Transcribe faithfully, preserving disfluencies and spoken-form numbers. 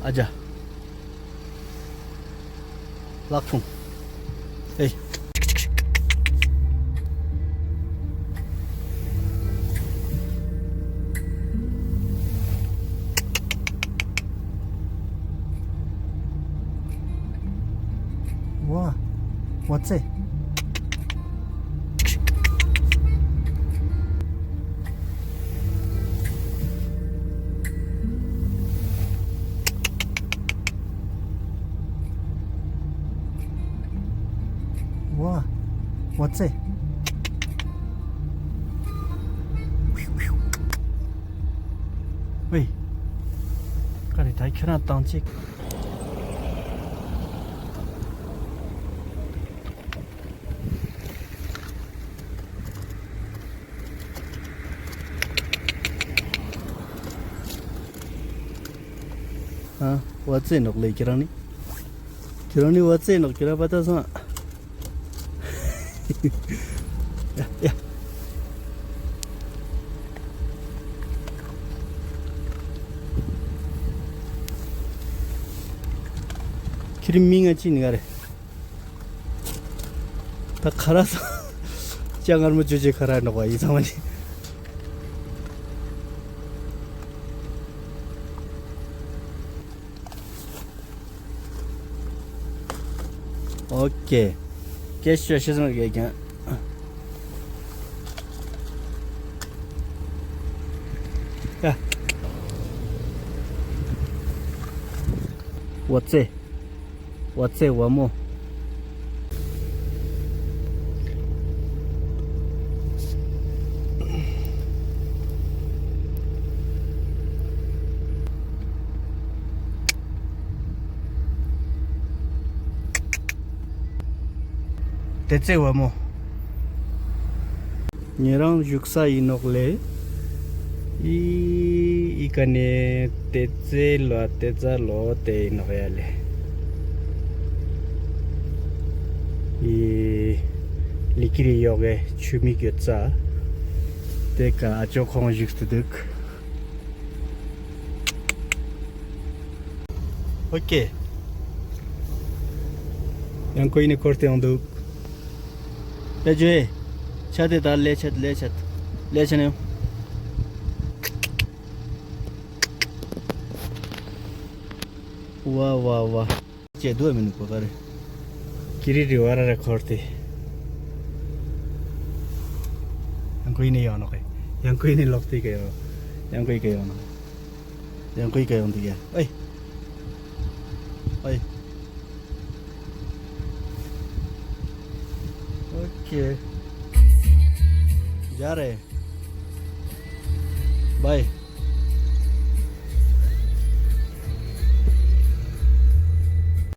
ཨ་ཅག། ལག་ཁུང་། ཨེ། ཝ། ཝ་ཙེ། ཝ། ཝ་ཙེ། ཝེ། ཀ་རེ་ད་ཁྱོད་རང་བཏང་ཅིག། ཨ། ཝ་ཙེ་ནོག་ལེ་ཁྱེད་རང་ནི། ཁྱེད་རང་ནི་ཝ་ཙེ་ནོག་ཁྱེད་རང་པ་ཏ་སང་། ཡ་ཡ། ཁྱེད་རི་མིང་ང་ཅི་ནི་ག་རེ། ད་ཁ་ར་ས། ཅ་ངར་མོ་ཅོ་ཅེ་ཁ་ར་ནོག་པ་ཡི་ཚང་མ་ནི། ཨོ་ཀེ། ཀེ་ཤོ་ཤེས་མ་གེ་ཀྱང་། ཡ། ཝ་ཙེ། ཝ་ཙེ་ཝ་མོ། ཏེ་ཙེ་ཝ་མོ། ཉེ་རང་བཞུགས་ས་ཨིན་ནོག་ལེ། ཨི་ཨི་ཀ་ནེ་ཏེ་ཙེ་ལོ་ཏེ་ཙ་ལོ་ཏེ་ཨིན་ནོག་ཡ་ལེ། ཨི་ལི་ཀི་རི་ཡོག་གེ་ཆུ་མིག་ཡོད་ས། ཏེ་ཀ་ཨ་ཅོ་ཁོང་བཞུགས་ཏེ་དུག། ཨོ་ཀེ། ཡང་ཁོ་ཨི་ནེ་ཁོར་ཏེ་ཡོང་དུག། ཡ་ཇོ་ཨེ། ཆ་ཏེ་ད་ལེ་ཆད་ལེ་ཆད། ལེ་ཆད་ནེ། ཝ་ཝ་ཝ། ཅེ་དུ་མི་ནུག་པ་ག་རེ། ཀི་རི་རི་བ་ར་ར་ཁོར་ཏེ། ཡང་ཁོ་ཨི་ནེ་ཡོང་ནོག་གེ། ཡང་ཁོ་ཨི་ནེ་ལོག་ཏེ་ཀ་ཡོང་། ཡང་ཁོ་ཨི་ཀ་ཡོང་ནོག། ཡང་ཁོ་ཨི་ཀ་ཡོང་དུག་ཡ། ཨེ། ཨེ། ཨོ་ཀེ། ཇ་རེ། བའི།